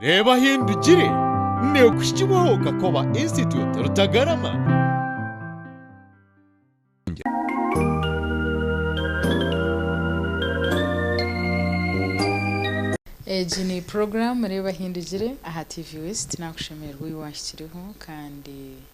Reeba Ahindugire neekuhikibwaho Kakoba Institute Rutagarama. Egi ni puroguraamu Reeba Ahindugire aha TV West. Naakushemererwa ou waahikireho kandi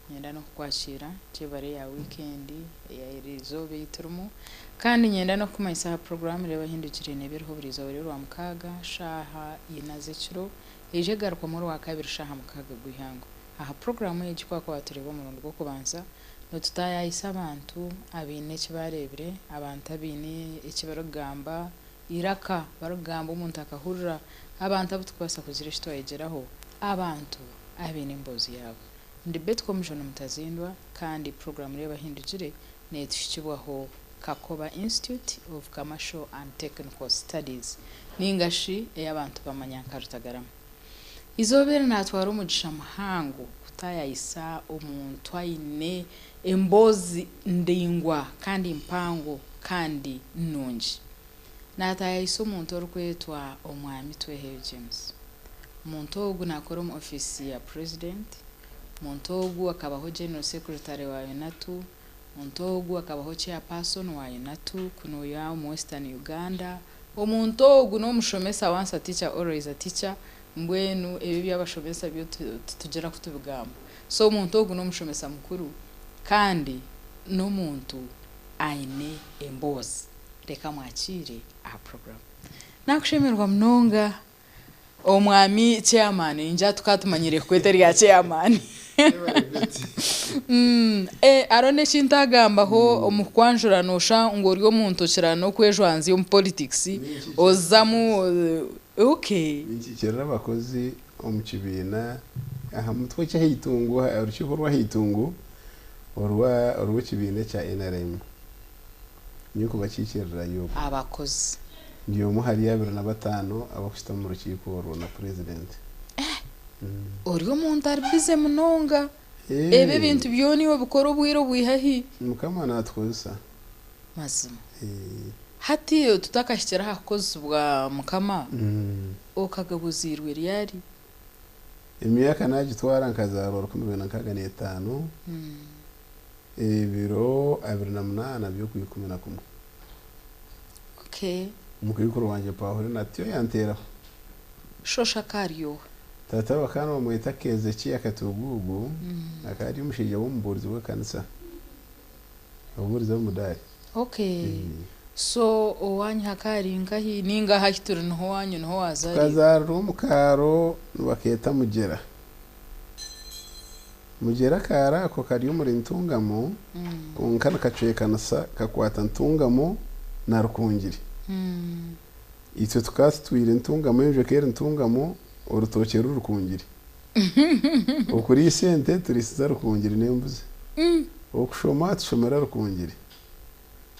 Niinyenda n'okukwakiira gyebare eya wiikendi eya eriizooba ei turimu. Kandi niinyenda n'okukumanyisa aha puroguraamu Reeba Ehindukire neeba eriho buri izooba ry'Orwamukaaga shaaha ina z'ekiro, eija egarukwamu Orwakabiri shaaha mukaaga gw'eihangwe. Aha puroguraamu egi ku wakuba waatureeba omurundi gw'okubanza, nitutaayaayisa abantu abaine eki baareebire, abantu abaine eki barikugamba, eiraka barikugamba omuntu akahurira, abantu abu turikubaasa kugira eki twayegyeraho, abantu abaine emboozi yaabo. Ndi Betty Komujuni Mutazindwa kandi puroguraamu Reeba Ahindugire neetuhikibwaho Kakoba Institute of Commercial and Technical Studies ninga shi ei abantu bamanya nka Rutagarama. Eizooba eri naatwara omugisha muhango kutaayaayisa omuntu aine emboozi ndaingwa kandi mpango kandi nungi. Naataayaayisa omuntu orikwetwa Omwami Tweheyo James. Omuntu ogu naakora omu ofiisi ya Purezidenti. Omuntu ogu akabaho General Secretary wa UNATU. Omuntu ogu akabaho Chairperson wa UNATU kunuya omu Western Uganda. Omuntu ogu n'omushomesa once a teacher always a teacher. Mbwenu ebi eby'abashomesa byo titugira ku tubigamba. So omuntu ogu n'omushomesa mukuru kandi n'omuntu aine emboozi. Reka mwakiire aha puroguraamu. Nakushemererwa munonga omwami chairman ningira tukaba tumanyire kukweta erya chairman. Hariho n'eki ntagambaho omu kukwanjura noshusha ngu ori omuntu okira n'okwejwanzya omu politics ozamu okay. Ninkiikirira abakozi omu kibiina aha mutwe ky'ahaitungu orukiiko orw'ahaitungu orw'ekibiina ekya nrm. Nyowe kubakiikirirayo. Abakozi. Ndi omwe ahari 25 abarikushutama omu rukiiko orwo na purezidenti. Eh! Ori omuntu ari bize munonga. Ebi ebintu byona iwe obikora obwire obwiha hi? Mukama naatukozesa. Mazima. Hati tutakahikire aha kukozesibwa Mukama, okagaba ozairwe ryari? Emyaka naagitwara nkazaarwa 2065. Ebiro 28 by'Okwikumi-na-kumwe. Okay. Omukaikuru wangye Pahurina atyo yanteeraho. Shosha akaryoha. Tata bakaba nibamweta Kezekiya Katuguugu, akaba ari omushaija w'omubuurizi w'ekanisa, abuuriza omu mudaari. Okay. So owaanyu hakaba hari nkahi ninga ahu turi niho owaanyu niho waazaariirwe? Tukazaarirwa omu kaaro nibakeeta Mugyera. Mugyera akaaro ako kari omuri Ntungamo kwonka nikacwekanisa kakwata Ntungamo na Rukungiri. Itwe tukaba tutwire Ntungamo enju eka eri Ntungamo orutookye ruri Rukungiri. Okuriisa ente turiisiza Rukungiri n'embuzi. Okushoma tushomera Rukungiri.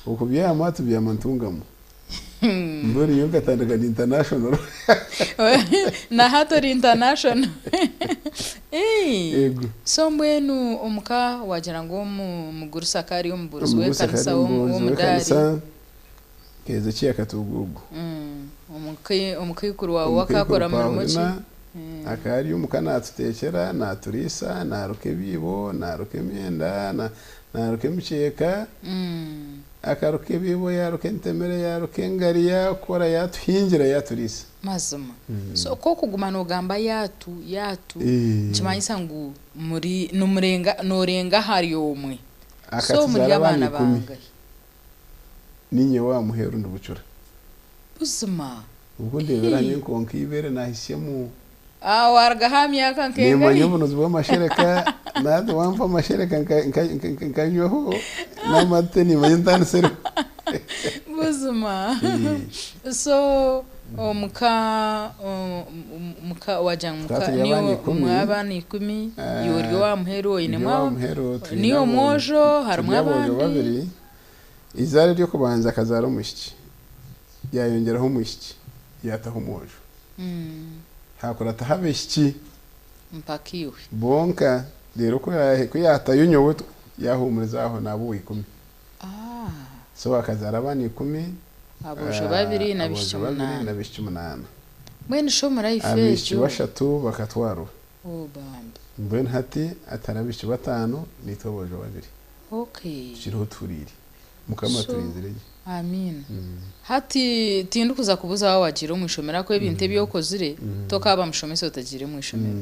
Okubyama tubyama Ntungamo. Mbwenu nyowe nkatandika ndi international. Na hati ori international. Ego. So mbwenu omuka wagira ngu omugurusi akaba ari omubuurizi Omugurusi akaba ari w'ekanisa omubuurizi w'omudaari. w'ekanisa Hezekiya Katugugu. Omukaikuru waawe we akaba Omukaikuru akora murimo ki? Pahurina akaba ari omuka naatuteekyera, naaturiisa, naaruka ebiibo, naaruka emyenda, naaruka emikyeeka. Akaruka ebiibo, yaaruka entemere, yaaruka engari, yaakora, yaatuhingira, yaaturiisa. Mazima. So ku okuguma noogamba yaatu, yaatu, nikimanyisa ngu muri nimurenga noorenga ahari omwe. So muri Akatuzaara abaana abaana ikumi. bangahi? Niinye wa muheru ndi bucura. Buzima? Obu ndeebera hamwe nkonka eibeere naahisyamu. Ah, waarugaho aha myaka Nimmanya nk'engahi? obunuzi bw'amashereka, naza wampa amashereka nkanywaho n'amate nimmanya ntandisireho. Buzima. So omuka omuka wagira ngu Tukaba muka turi abaana niiwe ikumi. muri abaana ikumi, iwe ori owa muheru Ndi oinemu owa muheru twine niiwe aboojo omwojo harimu turi aboojo abandi? babiri. Eizaara ery'okubanza akazaara omwishiki, yaayongyeraho omwishiki, yaataho omwojo. Haakurataho abaishiki. Mpaka iwe. Bonka, reero ku yaatayo nyowe, yaahuumuriza aho naaba owa ikumi. So akazaara abaana ikumi, Aboojo babiri n'abaishiki aboojo babiri munaana. n'abaishiki munaana. Mbwenu shi omu life Abaishiki egyo bashatu bakatwarwa. Oh bambi. Mbwenu hati atari abaishiki bataano naitwe aboojo babiri. Okay. Tukiriho tuhuriire. Mukama So aturinzire gye. Amiina. Hati tindikuza kubuza waaba wagiire omu ishomero ahakuba ebintu ebi okozire tokaaba mushomesa otagiire omu ishomero.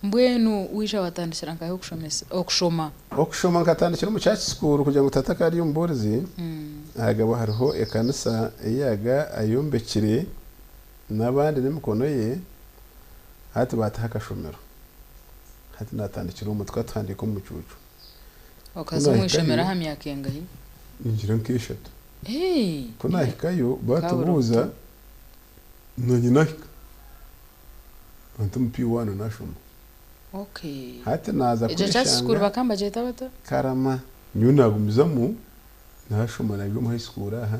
Mbwenu waija watandikira nkahi okushomesa okushoma? Okushoma nkatandikira omu church school kugira ngu tata akaba ari omubuurizi, ahagaba hariho ekanisa ei yaaga ayombekire n'abandi n'emikono ye, hati baataho akashomero. Hati naatandikira omwo tukaba tuhandiika omu mucuucu. Ku Okaza omu ishomero naahikayo, aha myaka engahi? ningira nk'eshatu. Hey, Ku naahikayo Kabura baatubuuza, obuto. naanye naahika. Bantu omu P1 naashoma. Okay. Hati naaza Egyo church school kweshanga bakaba nibagyeta bata? Karama. Nyowe naagumizamu naashoma naija omu high school aha.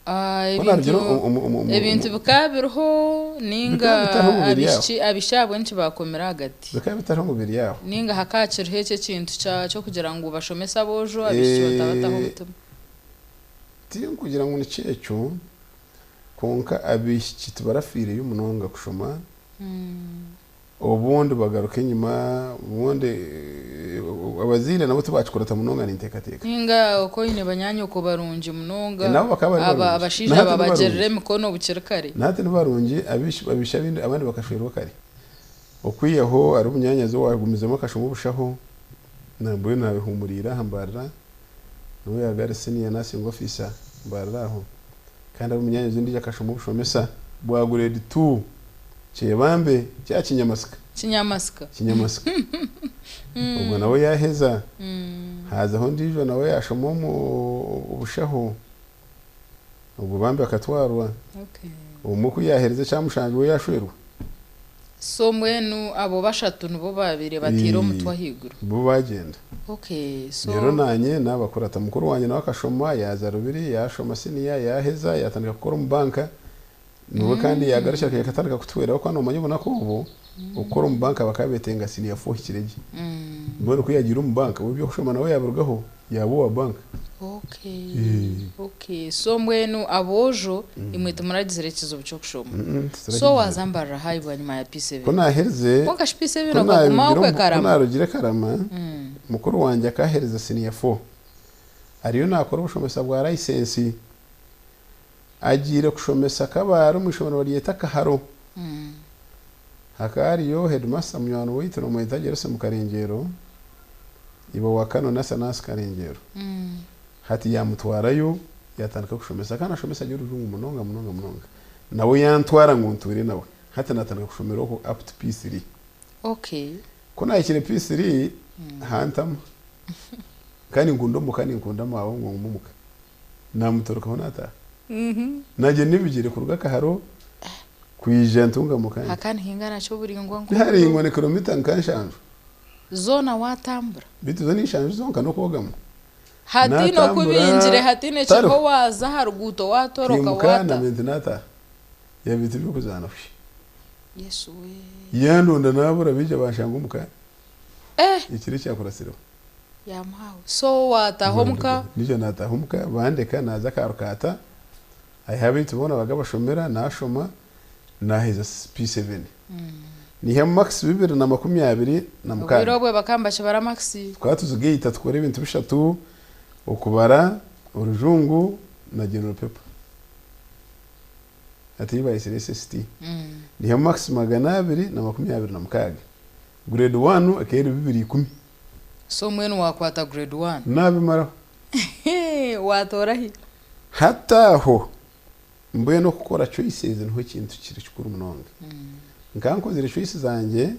Ah, Ku naarugire ebintu omu, omu, omu, ebintu omu, bikaba biriho ninga bikaba bitariho ngu biri aho. abaishiki abaishiki ahabw'enki baakomire ahagati? Bikaba bitariho ngu biri aho. Ninga hakaba hakiriho ekyo ekintu kya ky'okugira ngu bashomese aboojo abaishiki batabataho Eh, omutima? Tinkugira ngu nikyo ekyo, kwonka abaishiki tibarafiireyo munonga kushoma. Obundi bagaruka enyima, obundi abazaire nabo tibakikurata munonga ninteekateeka. Ninga oku oine banyaanyoko barungi munonga, Nabo bakaba bari aba barungi. abashaija Nahati ni babagyerera barungi. emikono bukiri kare. Nahati ni barungi, abaishiki abandi bakashwerwa kare. Okwihaho hariho munyaanyazi owaagumizemu akashoma obushaho, nambwenu naabihuumuriire aha Mbarara, niwe yaaga ari senior nursing officer Mbarara aho. Kandi hariho munyaanyazi ondiijo akashoma obushomesa bwa grade two Kyebambe kya Kinyamasika. Kinyamasika. Kinyamasika. Ogwo nawe yaaheza. Haazaho ondiijo nawe yaashoma omu obushaho. Ogwo bambi akatwarwa. Okay. Omwe ku yaaherize ekya mushanju we yaashwerwa. So mbwenu abo bashatu nibo baabaire bataire omutwe ahaiguru? Bo baagyenda. Okay, so. Reero naanye naabakurata. Mukuru wangye nawe akashoma yaaza Rubiri, yaashoma siniya, yaaheza, yaatandika kukora omu banka. Niwe kandi yaagarukira akaija akatandika kutuhwera ahabw'okuba noomanya obunaku obu, okukora omu banka bakaba beetenga siniya four ohikire gye. Mbwenu ku yaagiire omu banka, we eby'okushoma nawe yaabirugaho, yaaba owa banka. Okay, okay. So mbwenu aboojo imwe timuragizire ekizibu ky'okushoma. So Titurakigizire. waaza Mbarara High bwanyima ya P7. Ku naaherize, Kwonka shi P7 ku okagumaho naarugire okwe ku Karama? naarugire Karama, mukuru wangye akaahereza siniya four. Ariyo naakora obushomesa bwa layisensi. Agiire kushomesa Kabale omu ishomero nibaryeta Kaharo. Hakaba hariyo headmaster munywani waitu nomweta Jerose Mukarengyero, iba wa Canon Asanasi Karengyero. Hati yamutwarayo yatandika kushomesa kandi nashomesa gye orujungu munonga munonga munonga. Nawe yantwara ngu ntuure nawe. Hati natandika kushomera okwo up to P3. Okay. Ku nahikire P3 hantama. Kandi nkunda omuka ninkunda maawe ngu ngume omuka. Naamutorokaho naataaha. Naagyenda n'ebigyere kuruga Kaharo kwija Ntungamo kandi. Hakaba nihaingana ki oburaingwa nk'oburo? Tiharaingwa ni kilomita nka nshanju. Zoona waatambura? Beitu zo ni nshanju zonka n'okwogamu. Hataine Naatambura okubingire, hataine ekiriho tariho. waaza aha ruguuto waatoroka Nkimuka waata. naamanya nti naataaha. Yaaba ebintu by'okuzaana hwi. Yesu wee! Yandonda naabura baija banshanga omuka Eh! ekiro ekyakuratsireho. Yamuhaho. So waataaha omuka? Naija naataaha omuka, bandeka naaza Karukaata, ahi abaitu boona baga bashomera, naashoma, naaheza P7. Naihamu marks 226. Obwire obwe bakaba nibakibara marks? Tukaba tuzigaita tukora ebintu bishatu, okubara, orujungu na general paper. Hati ei bayetsire SST. Naihamu marks 226. Grade one ekaba eri 210. So mbwenu waakwata grade one? Naabimaraho. Waatoora hi? Hati aho, mbwenu okukora choices niho ekintu kiri kikuru munonga. Nkaba nkozire choice zangye,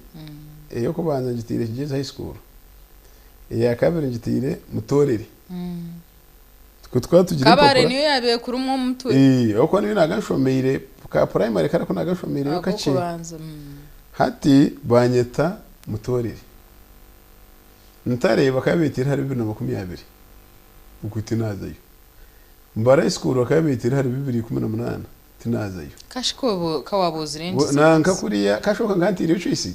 ey'okubanza ngiteire Kigyezi High School, eya kabiri ngiteire Mutoorere. Ku tukaba tugira Kabare empapura. niyo yaabaire ekurumwa omu mutwe? Ahabw'okuba niyo naaga nshomeire, ka primary kare aku naaga nshomeireyo kakye. Ak'okubanza. Hati banyeta Mutoorere. Ntare bakaba beeteire ahari 2020, okwo tinaazayo. Mbara High School bakaba beeteire ahari 2018, tinaazayo. Kashi ka waaba ozirengize Nanka Max. kuriya kashoka nka ntaireyo choice.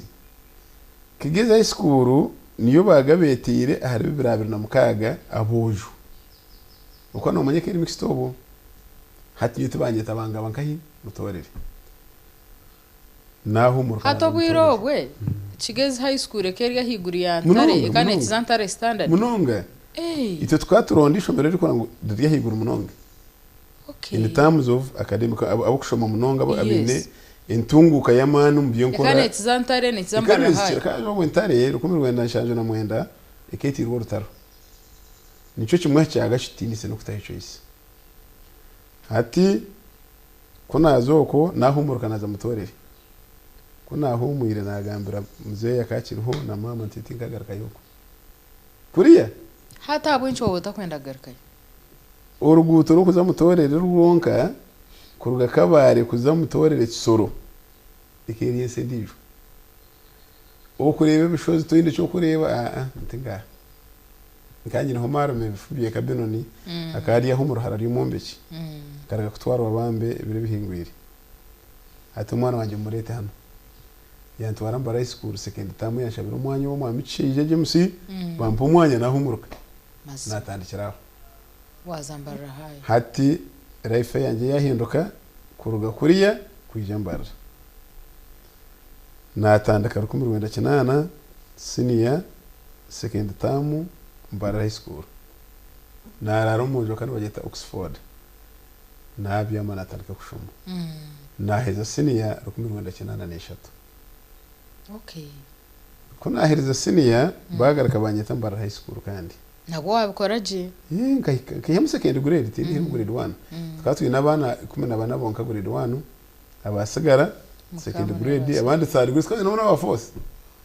Kigezi High School niyo baaga beeteire ahari 2026 aboojo. Okwo noomanya eka eri mixed obwo. Hati nyowe tibanyeta bangaba nkahi? Mutoorere. Naahumuruka Hati naaza obwire Mutoorere. obwe, Kigezi High School eka eri ahaiguru ya Ntare, Munonga, eka munonga. neekiza Ntare Standard? Munonga. Eh, Itwe tukaba turonda eishomero ririkuba ngu riri ahaiguru munonga. okay. In terms of academic, abarikushoma munonga, abaine Yes. entunguuka y'amaani omu Eka by'enkora. neekiza Ntare, neekiza Eka Mbarara neezikira, High. kandi obwo Ntare, 1979, ekeetiirwe orutaro. Nikyo kimwe aha kyaga kitiinise n'okutaho choice. Hati ku naaza okwo, naahumuruka naaza Mutoorere. Ku naahumwire naagambira muzeeyi akakiriho na maama nti tinkagarukayo okwo. Kuriya? Hati ahabw'enki waaba otakwenda kugarukayo? Oruguuto rw'okuza Mutoorere rwonka, kuruga Kabale kuza Mutoorere Kisoro, eka eri ensi endiijo. Okureeba ebishozi toine eky'okureeba, aa nti ngaaha. Nkaba nyineho maarume ebifu bye Kabinoni, akaba ari aho omu ruhara ry'omwombeki. Akaruga kutwarwa bambe ebiro ebihingwire. Ati omwana wangye mumureete hanu. Yantwara Mbara High School second term yanshabira omwanya ow'omwami Kishaija James, bampa omwanya naahumuruka. Mazima. Naatandikira aho. Waaza Mbarara High. Hati life yangye yaahinduka kuruga kuriya kwija Mbarara. Naatandika 1980 senior second term Mbarara High School. Naaraara omu nju bakaba nibagyeta Oxford. Naabyama naatandika kushoma. Naaheza senior 1983. Ku naaherize senior baagaruka baanyeta Mbarara High School kandi. Nabwo waabikora gye. Ee, nkahika nkaihamu second grade tindihamu grade one. Tukaba twine abaana 14 bonka grade one, abaatsigara second Mukaba grade murabaasa. abandi third grade tukaba twinemu n'aba fourth.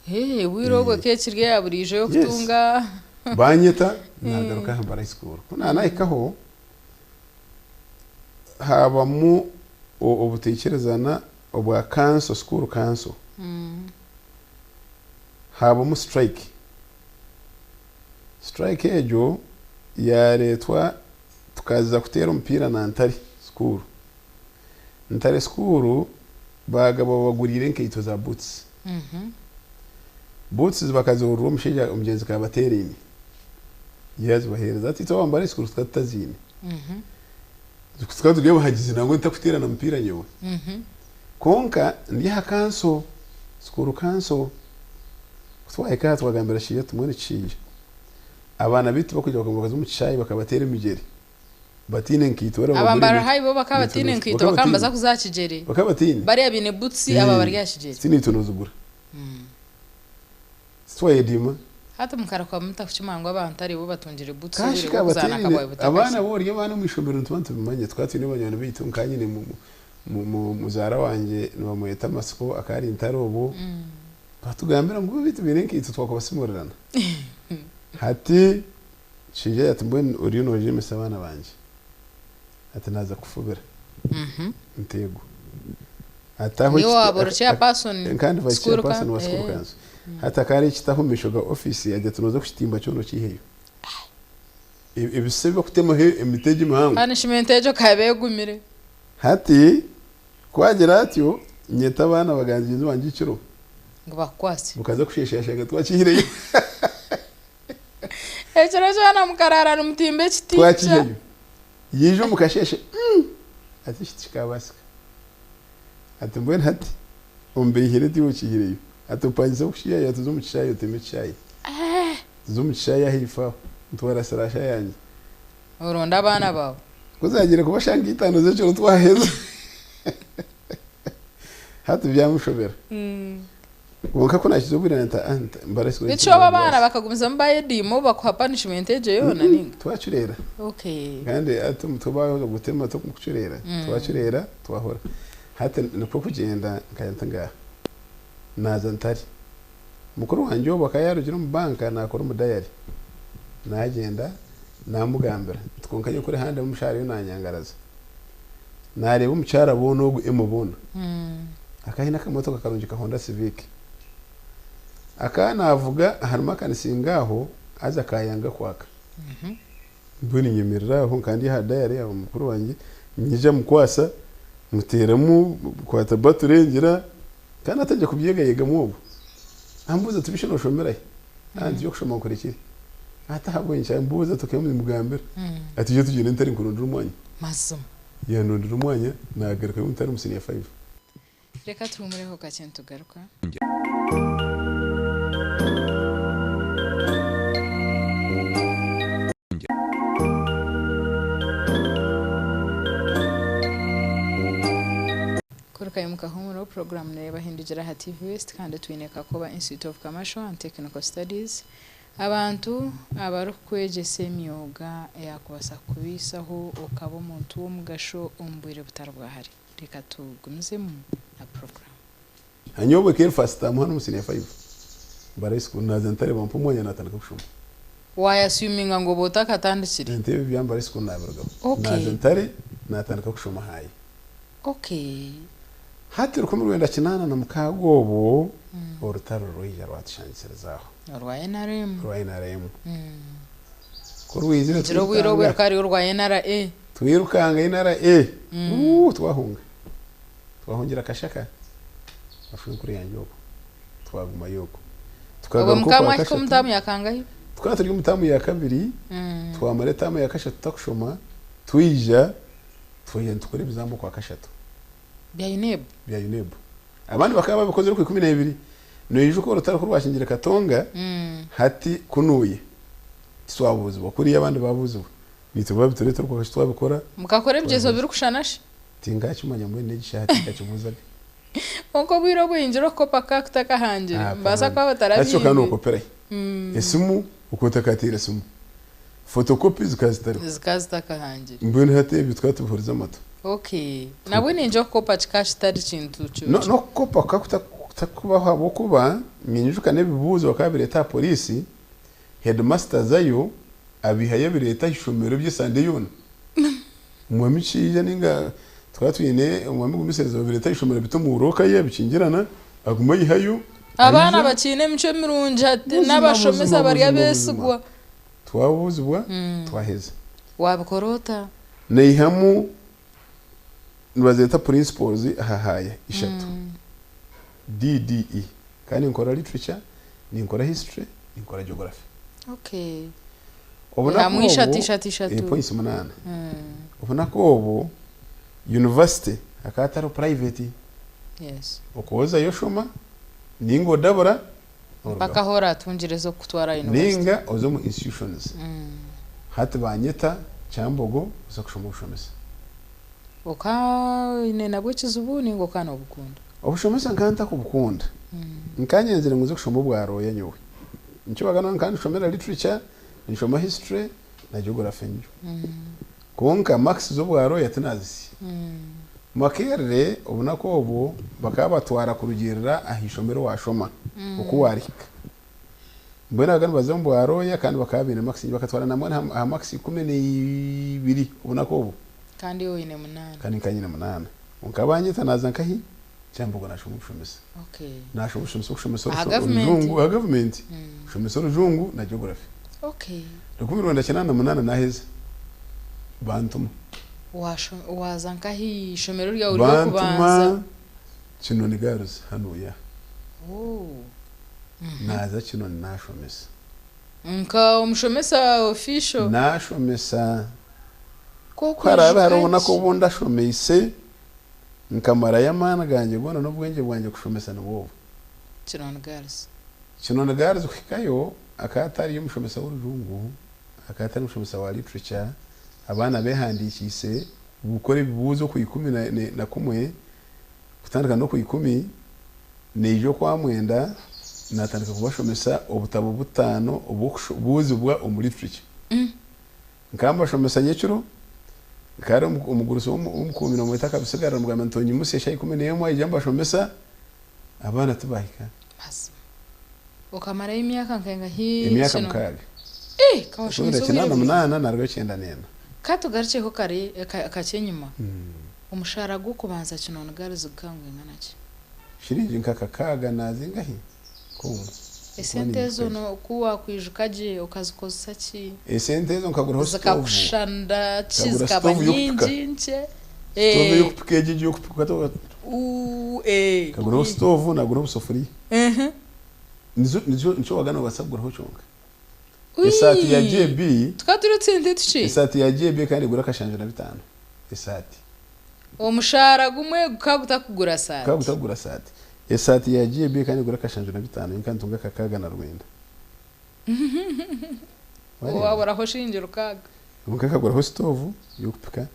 Ee, obwire obwo ekaba eri eya buriijo y'okutunga. Banyeta nagaruka aha Mbara High School. Ku naanahikaho haabamu obutaikirizana obwa council, school council. Haabamu strike. Strike egyo yaareetwa tukaza kuteera omupiira na Ntare School. Ntare School baagaba babaguriire enkaito za boots. Boots bakazigurira omushaija omugyenzi Kabateeraine. Yaazibaheereza. Hati itwe aba Mbara High School tukaba tutaziine. Tukaba turi abahagizi nangwa ntakuteerana mupiira nyowe. Kwonka ndi aha council, school council, ku twahika aha twagambira Kishaija tuti mbwenu Kishaija, abaana baitu bakwija bakaza omu kishaayi bakabateera emigyere bataine nkaito Aba barabagurira Mbara High bo bakaba bataine enkaito nkaito bakaba bakaba nibaza bataine. kuza aha kigyere. Bakaba bataine. Bariya baine boots aba bari aha kigyere. Titiine itwe noozigura. Titwayediima. Hati mukaruka mutakukimanya ngu aba Ntare bo batungire boots obwire Kaashika bw'okuzaana abataine akabwayi abaana butakahikire. bo ori abaana omu ishomero nituba nitubimanya tukaba twine banywani baitu nka nyine muzaara wangye nibamweta Matsiko akaba ari Ntare obwo batugambira ngu beitu baine enkaito twakubasimurirana. Hati Kishaija ati mbwenu oriyo noojemesa abaana bangye ati naaza kufubira nti eego. Ati aho Niiwe ekiti waaba ori chairperson kandi vice school chairperson wa school council. Hati akaba ari ekiti aho omu maisho ga ofiisi agira ati nooza kukitimba kyona okiiheyo. Ebisisa ebi barikutemaho emiti egi emihango. Punishment egyo ekaba egumire. Hati ku agira atyo nyeta abaana bagyenzi bangye ekiro. Ngu bakukwase. Bukaza kusheesha yashanga twakiihireyo. Ekiro kyona mukaraara nimutimba ekiti. Twakiihayo. Yaija omu kasheeshe ati ekiti kikabaasika. Ati mbwenu hati ombeihire tiiwe okiihireyo. Ati opangise kukiihayo ati oze omu kishaayi oteme ekishaayi. Tuze omu kishaayi ahaifo aho ntwara sirasha yangye. Oronde abaana baawe. Ku zaagiire kuba shaaha nka itaano z'ekiro twaheza. Hati byamushobera. Kwonka ku naakiza obwire nti Mbara Beitu shi abo abaana bakagumizamu bayediima obu bakuha punishment egyo yoona ninga? Twacureera. Kandi hati omutwe baaheza kugutema tokucureera. Twacureera twahora. Hati nikwo kugyenda nkagira nti ngaaha. Naaza ntari. Mukuru wangye obwo akaba yaarugire omu banka naakora omu dayari. Naagyenda naamugambira nti kwonka nyowe kuri handi omushaho ariyo naanyangaraza. Naareeba omukyara boona ogu Emma boona. Akaba aine akamotoka karungi ka Honda Civic. Akaba naavuga harimu akanisinga aho haza kayanga kwaka. Mbwenu nyemerera aho nkaba ndi aha dayari aho mukuru wangye nyija mukwasa muteeramu kwata battery ngira kandi atajya kubyegayegamu obwo. Ambuuza ati bisho nooshomera hi? Nti eby'okushoma nkurekire. Ati ahabw'enki? Ambuuza ati okay mugambira. Ati ija tugyende ntare nkurondere omwanya. Mazima. Yandondera omwanya naagarukayo ntare omu senior five. Reka tuhumureho kakye nitugaruka. Kurukayo mukahumuro program nereba hindukira aha TV West kandi twine Kakoba Institute of Commercial and Technical Studies abantu abarikukwegyesa emyoga eyakubaasa kukubiisaho okaba omuntu w'omugasho omu bwire butari bwa hare. Reka tugumizemu na program. Hanyuma obwe first term hano omu senior 5 Mbare School naza ntare bampa omwanya natandika kushoma. Wayassuminga ngu oba otakatandikire? Entebe ebya Mbare School nabirugaho. Naza ntare natandika kushoma haayi. Hati 1986 obwo orutaro rwaija rwatushangisiriza aho. Orwa NRM. Orwa NRM. Ku rwizire Ngira obwire obwe twirukanga. rukaba ruri orwa NRA. Twirukanga NRA. Twahunga. Twahungira Kashaka. Bashwenkuru yangye okwo. Twagumayo okwo. Obwo Tukagaruka mukaba okwa mwahika omu kashatu. taamu ya kangahi? Tukaba turi omu taamu ya kabiri, twamara etaamu ya kashatu tutakushoma, twija twija nitukora ebizamu okwa kashatu. Bya UNEB? Bya UNEB. Abandi bakaba babikozire okwa 12. Noijuka orutaro ku rwakingire Katonga, hati kunuuya titwabuuzibwa kuriya abandi babuuzibwa. Naitwe babitureetera okwa kashatu twabikora. Mukakora ebigyezo birikushushana shi? Tinkakimanya mbwenu n'egi shaaha tinkakibuuzaga. Kwonka obwire obu oyingira okukopa kukaba kutakahangire. Nibaasa kuba Hati kyo kandi batarabiine. nokoperahi? Esimu okaba otakateire esimu. Photocopy zikaba zitariho. Zikaba zitakahangire. Mbwenu hati ebyo tukaba tubihuriza amatu. Okay. Nabwe ningira okukopa kikaba kitari kintu No, n'okukopa kukaba kutakubaho ahabw'okuba ninyijuka n'ebibuuzo bakaba babireeta aha poliisi, headmaster azayo abihayo abireeta aha ishomero eby'esande yoona. Omwami Kiija ninga tukaba twine omwami Gumisiriza babireeta aha ishomero abita omu rooka ye abikingirana aguma ayihayo. Abaana aija. bakiine emicwe mirungi hati Buzima, n'abashomesa buzima, bari buzima, buzima. abeesigwa. Twabuuzibwa twaheza. Wabikora ota? Naihamu nibazeeta principles aha haaya ishatu DDE kandi ninkora literature, ninkora history, ninkora geography. Obunaku Hamwe ishatu obu ishatu ishatu. Points 8. Obunaku obu university hakaba hatariho private. Okwozayo oshoma ninga odabura Mpaka orugaho. ahu oratungire ez'okukutwara aha university. Ninga oze omu institutions. Hati banyeta Kyambogo kuza kushoma obushomesa. Okaba oine nabwo ekizibu ninga okaba nobukunda? Obushomesa nkaba ntakubukunda. Nkanyenzire ngu nze kushoma obwa lawyer nyowe. Nikyo bagamba ngu nkaba nshomera literature, nshoma history na geography nikyo. Kwonka marks z'obwa lawyer tinazisya. Makerere obunaku obwo bakaba batwara kurugiirira aha ishomero washoma oku warihika. Mbwenu abagamba nibaza omu bwa lawyer kandi bakaba baine marks nyingi bakatwara nambwenu aha marks 12 obunaku obwo. Kandi iwe oine 8. Kandi nkaba nyine 8. Kwonka banyeta naza nkahi? Kyambogo nashoma obushomesa. Nashoma obushomesa okushomesa Aha gavumenti? orujungu aha gavumenti. Kushomesa orujungu na geography. 1988 naheza bantuma. Waza nkahi ishomero ryawe ry'okubanza? Bantuma Kinoni Girls hanuya. Naza Kinoni nashomesa. Nka omushomesa official? Nashomesa. Ku haraabe hariho obunaku obu ndashomeise nkamarayo amaani gangye goona n'obwengye bwangye kushomesa nibwo obu. Kinoni Girls. Kinoni Girls kuhikayo akaba atariyo omushomesa w'orujungu, akaba atari omushomesa wa literature, abaana behandiikiise gukora ebibuuzo okwa ikumi na kumwe kutandika n'okwa ikumi naija okwa mwenda natandika kubashomesa obutabo butaano obw'okubuuzibwa omu literature. Nkaba mbashomesa nyekiro, nkaba ari omugurusi w'omukuumi nomweta akabisigarira mugamba nti onyimusye eshaaha 11 aija mbashomesa abaana tibahika. Mazima. Okamarayo emyaka nkengahi? Emyaka 6. Kawashomesa obwire 98 narugayo 94. Ka tugarukyeho kare kakye enyima. Omushahara gw'okubanza Kinoni Girls gukaba nigwingana ki? Shiringi nka kakaaga nazingahi? Nk'omwe. Esente ezo ku wakwijuka gye okazikozesa ki? Esente ezo nkaguraho sitovu. Zikakushanda ki? Nkagura Zikaba sitovu y'okupika. nyingi nkye? Sitovu y'okupika egyo egyo y'okupika Nkaguraho sitovu naguraho obusafuriya. Nizo nizo nikyo waga nobaasa kuguraho kyonka. Esaati ya JB Tukaba turi otusente tukye. Esaati ya JB ekaba negura akashanju na bitaano. Esaati. Omushaara gumwe gukaba gutakugura saati. Gukaba gutakugura saati. Esaati ya GAB ekaba negura akashanju na bitaano, nyowe nkaba nitunga akakaaga na rwenda. Wareeba? Waburaho shiringi rukaaga. Kwonka nkaguraho sitoovu y'okupika,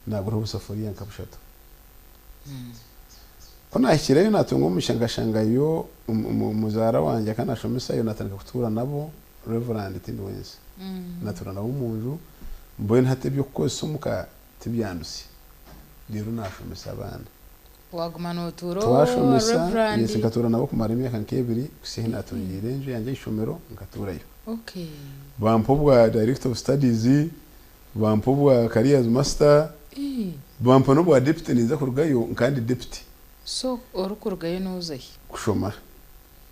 naaguraho obusafuriya nka bushatu. Ku naahikireyo naatunga omugisha nkashangayo muzaara wangye akaba naashomesayo naatandika kutuura nabo, Rev. Tindiwensi. Naatuura nabo omu nju, mbwenu hati eby'okukozesa omuka tibyandusya. Reero naashomesa abaana. Waaguma nootuura owa Twashomesa, Reverand. yes, nkatuura nabo kumara emyaka nk'ebiri kuhitsya ahi naatungiire enju yangye aha ishomero nkatuurayo. Bampa obwa Director of Studies, bampa obwa Careers Master, bampa n'obwa Deputy ninza kurugayo nka ndi Deputy. So orikurugayo nooza hi? Kushoma.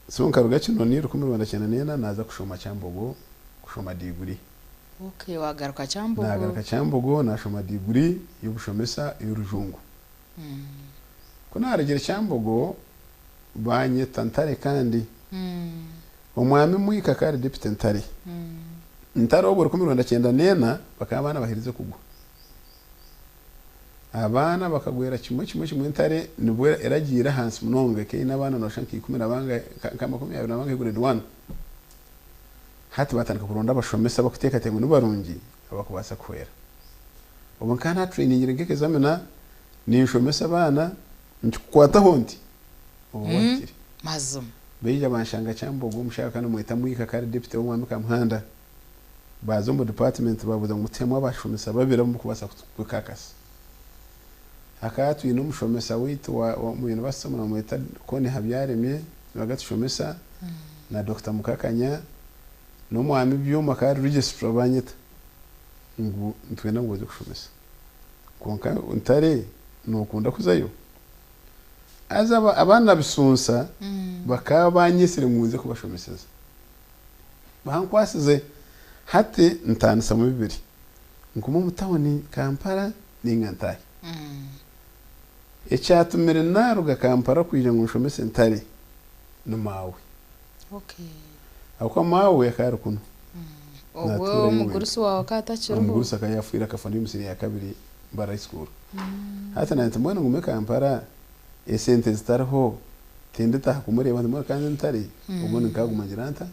So nkaruga Kinoni 1994 naaza kushoma Kyambogo kushoma diiguri. Okay, waagaruka Kyambogo. Naagaruka Kyambogo naashoma diiguri y'obushomesa ey'orujungu. Ku naarugire Kyambogo baanyeta Ntare kandi. Omwami Mwika akaba ari Deputy Ntare. Ntare obwo 1994 bakaba abaana baherize kugwa. Abaana bakagwera kimwe kimwe kimwe Ntare nibwo eragiire ahansi munonga ekaba eine abaana noshusha nka ikumi na bangahe nka 20 na bangahe grade one. Hati batandika kuronda abashomesa abakuteekateeka ngu nibarungi abakubaasa kuhwera. Obwo nkaba naatrainingire nk'examiner ninshomesa abaana nkikukwataho nti oba wahikire. Mazima. Baija banshanga Kyambogo omushaija akaba namweta Mwika akaba ari deputy w'omwami Kamuhanda. Baaza omu department baabuuza ngu mutuhemu abashomesa babiri abu murikubaasa kutukakasa. Hakaba twine omushomesa waitu wa omu university omu nibamweta Connie Habyaremye niwe akatushomesa na Dokita Mukakanya n'omwami Byoma akaba ari registrar banyeta ngu nitwenda ngu oze kushomesa. Kwonka Ntare nokunda kuzayo? Haza abaana Bisunsa bakaba banyetsire ngu nze kubashomeseza. Bankwasize hati ntaanisamu bibiri, ngume omu tawuni Kampala ninga ntaahe. Ekyatumire naaruga Kampala kwija ngu nshomese Ntare ni maawe. Ahabw'okuba maawe akaba ari kunu. Obwo Naatuura iwe. omugurusi waawe akaba atakiriho? Omugurusi akaba yaafiire akafa ndi omu siniya ya kabiri Mbarara High School. Hati naanye nti mbwenu ngume Kampala esente zitariho tinditaaha kumureeba nti mbwenu ka nze Ntare obundi nkaaguma ngira nta?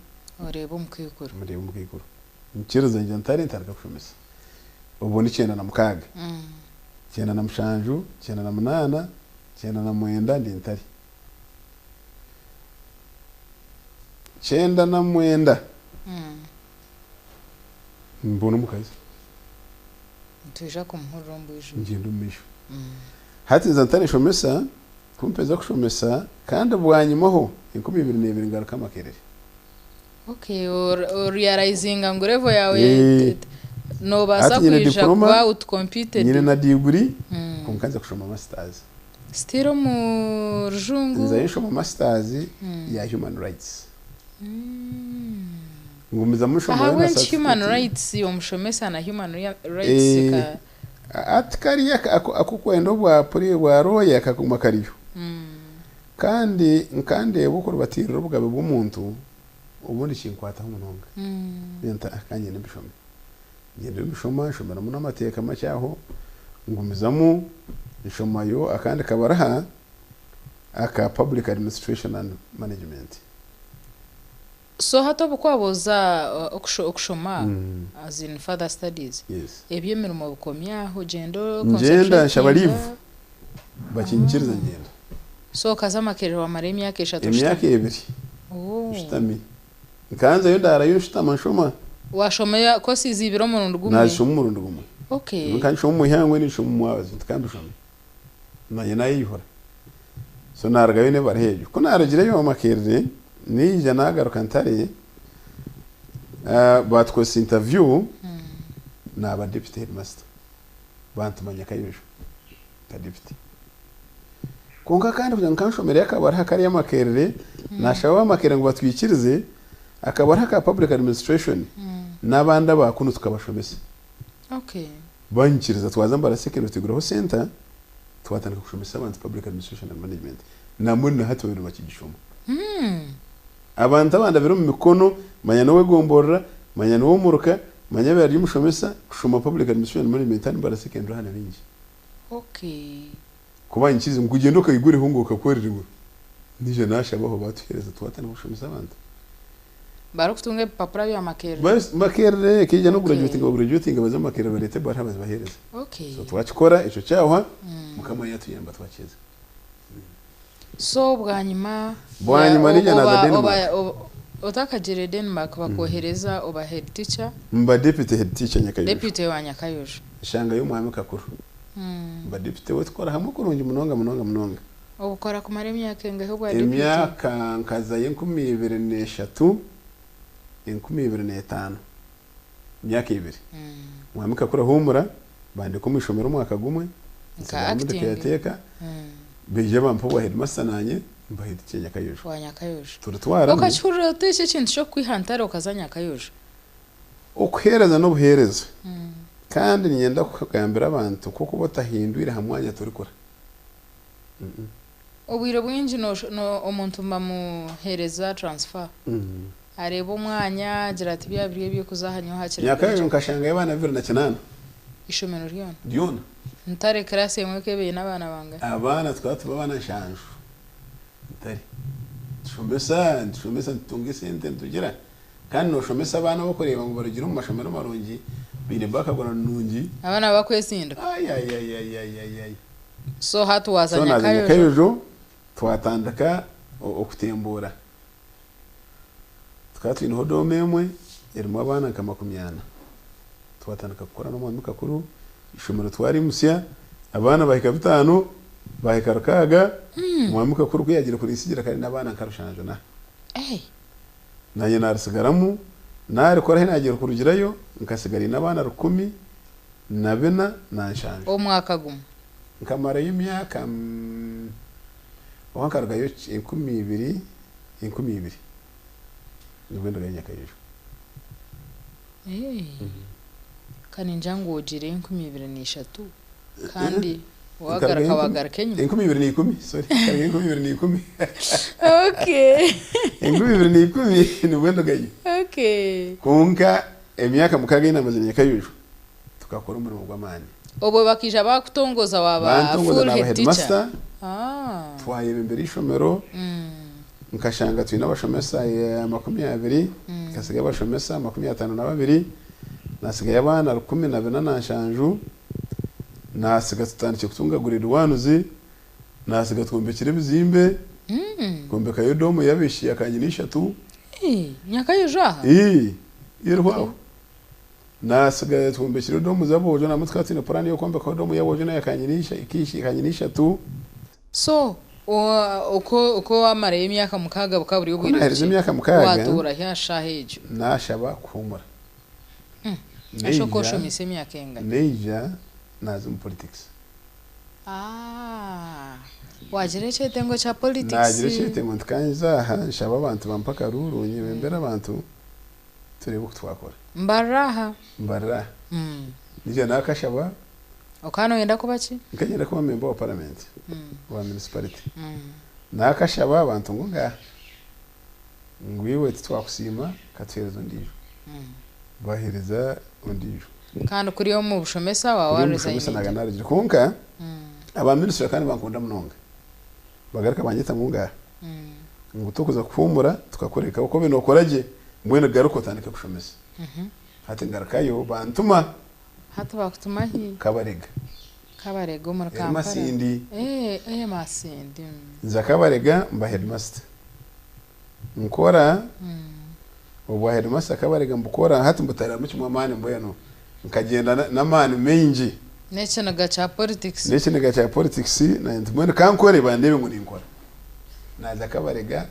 Oreebe omukaikuru. Mureebe omukaikuru. Nkiriza ngira Ntare ntandika kushomesa. Obwo ni 96. 97, 98, 99 ndi Ntare. 99 mbona omukazi. Nitwija kumuhurira omu bwijwire. Ngyenda omu maisho. Hati nza Ntare nshomesa, ku mpeza kushomesa kandi bwanyimaho 2002 ngaruka Makerere. Okay, orealizinga ngu level yawe nobaasa Hati nyine kwija diploma, kuba outcompeted. Nyine na diguri, kwonka nza kushoma masters. Still omu rujungu? Nzayo nshoma masters ya human rights. Ngumizamu nshomayo na Ahabw'enki human certificate. rights, omushomesa na human rights? Ati kariya akukwenda obwa puri bwa lawyer kakaguma kariyo. Kandi nkandeeba okurubatirira obugabe bw'omuntu obundi kinkwataho munonga. Nta kangende mbishome. Ngende mbishoma nshomeramu n'amateeka makye aho ngumizamu nshomayo akandi kabaraha aka public administration and management. So hati obu kwaba oza okushoma as in further studies, Yes. eby'emirimo bikomyaho, ogyenda Ngyenda nshaba concentratinga? leave bakinyikiriza ngenda. So okaza Makerere wamara emyaka 3 Emyaka oshutami? 2 nshutami. Nkanzayo ndaarayo nshutama nshoma. Washoma courses ibiri omurundi gumwe? Naazishoma omurundi gumwe. Nka nshoma omu ihangwe nshoma omu mwabazyo nti kambishome. Naanye naayeyihura. So naarugayo n'ebariha egyo. Ku naarugireyo Makerere naija naagaruka Ntare baatukozesa interview naaba deputy headmaster. Bantuma Nyakaibejo nka deputy. Kwonka kandi kugira ngu nkanshomereyo akabariha kariya Makerere, naashaba aba Makerere ngu batwikirize akabariha ka public administration n'abandi aba kunu tukabashomesa. Banyikiriza twaza Mbarara Secondary twiguraho center twatandika kushomesa abantu public administration and management. Nambwenu na hati babiri bakigishoma. Abantu abandi abiri omu mikono, manya n'ow'egomborora, manya n'ow'omuruka, manya abaire ari omushomesa, kushoma public administration and management hanu Mbarara Secondary hanu bingi. Okay. Kuba nkizi ngu kugyenda okaigureho ngu okakorere ngu naija nashabaho batuhereza twatandika kushomesa abantu. Barikutunga ebipapura bya Makerere? Makerere ekaija Okay. n'okugurajuwetinga bagurajuwetinga baze omu Makerere bareete ebaruha bazibahereze. Okay. So twakikora ekyo kyahwa Mukama yatuyamba twakiheza. So bwanyima Bwanyima ya naija naaza oba Denmark. oba oba otakagiire Denmark bakwohereza oba head teacher? Mba deputy head teacher Nyakayojo. Deputy wa Nyakayojo. Nshanga y'omwami Kakuru. Mba deputy we tukora hamwe kurungi munonga munonga munonga. Obukora kumara emyaka engahi obwa deputy? Emyaka nkazayo 2003, 2005. Emyaka ebiri. Omwami Kakuru ahuumura, bandeka omu ishomero omwaka gumwe, Nka nsigaramu ndi acting. caretaker, baija bampa obwa headmaster naanye mba head teacher Nyakayojo. Wa Nyakayojo. Turitwaramu. Okakihurira ota eki ekintu ky'okukwiha Ntare okaza Nyakayojo? Okuheereza n'obuheereza. Kandi niinyenda kugambira abantu ku okuba otahindwire aha mwanya torikura. Obwire bwingi omuntu nibamuheereza transfer. Areeba omwanya agira ati byaba biri eby'okuza aha nyowe hakiri Nyakayojo nkurugyeho. nkashangayo abaana 28. Eishomero ryona? Ryona. Ntare class emwe ekaba eine abaana bangahi? Abaana tukaba turi abaana nshanju. Ntare. Nitushomesa, nitushomesa nitutunga esente nitugira. Kandi noshomesa abaana abu orikureeba ngu barugire omu mashomero marungi, baine background nungi. Abaana bakwetsindika. Ayayayayayayay. So hati waaza So naaza Nyakayojo. Nyakayojo twatandika okutembuura. Tukaba twineho dooma emwe erimu abaana nka 40. Twatandika kukora n'omwami Kakuru, eishomero twarimutsya, abaana bahika 5, bahika 6, omwami Kakuru ku yaagiire kurintsigira akaba aine abaana nka 7 na. Naanye naaritsigaramu, naarikora ahi naagiire kurugirayo, nkatsigara nyine abaana 1407. Omwaka gumwe? Nkamarayo emyaka, oba nkarugayo 2000, 2000 nibwo ndugayo Nyakayojo. Ka ningira ngu ogiireyo 2003 kandi waagaruka waagaruka enyima. 2010, sorry, nkarugayo 2010. Okay. 2010 nibwo ndugayo. Okay. Kwonka emyaka 6 ei naamazire Nyakayojo, tukakora omurimo gw'amaani. Obwo bakaija baakutongoza waaba Bantongoza full naaba head teacher? headmaster, Ah. twayebembera eishomero, nkashanga twine abashomesa 20, nkasigayo abashomesa 52, nasigayo abaana 1407, nasiga tutandikire kutunga grade ones, nasiga twombekire ebizimbe, twombekayo doomu y'abaishiki ya kanyina ishatu. Eh, Nyakayojo aha? Ii, eriho aho. Nasiga twombekire doomu z'aboojo namwe tukaba twine puraani y'okwombekaho doomu y'aboojo n'eya kanyina ishatu. So, oku oku waamarayo emyaka 6 bukaba buri Ku obwire naaherize bukye, emyaka 6, waatuura hi aha shaaha egyo? naashaba kuhuumura. Asha oku Naija oshomeise emyaka engana? naija naaza omu politics. Ah, waagira ekyetengo kya politics? Naagira ekyetengo nti ka nze aha nshabe abantu bampe akaruuru nyebembere abantu tureebe oku twakora. Mbarira aha. Mbarira aha. Naija naakashaba. Okaba nooyenda kuba ki? Nkanyenda kuba member wa parliament wa municipality. Naakashaba abantu ngu ngaaha ngu iwe titwakusiima katuheereze ondiijo. Baheereza ondiijo. Kandi kuri omu bushomesa waaba Kuri omu bushomesa naaga waresigninga. naarugire. Kwonka aba ministry bakaba nibankunda munonga. Bagaruka banyeta ngu ngaaha ngu tokuza kuhuumura tukakureka oku obaire nookora gye mbwenu garuka otandike kushomesa. Hati ngarukayo bantuma. Hati bakutuma hi? Kabarega. Kabarega omuri Eri Kampala? Masindi. Eh, eh Masindi. Nza Kabarega mba headmaster. Nkora obwa headmaster Kabarega mbukora hati mbutariramu kimwe amaani mbwenu nkagyenda n'amaani maingi. N'ekiniga kya politics. N'ekiniga kya politics nanye nti mbwenu kankore bandeebe ngu ninkora. Naaza Kabarega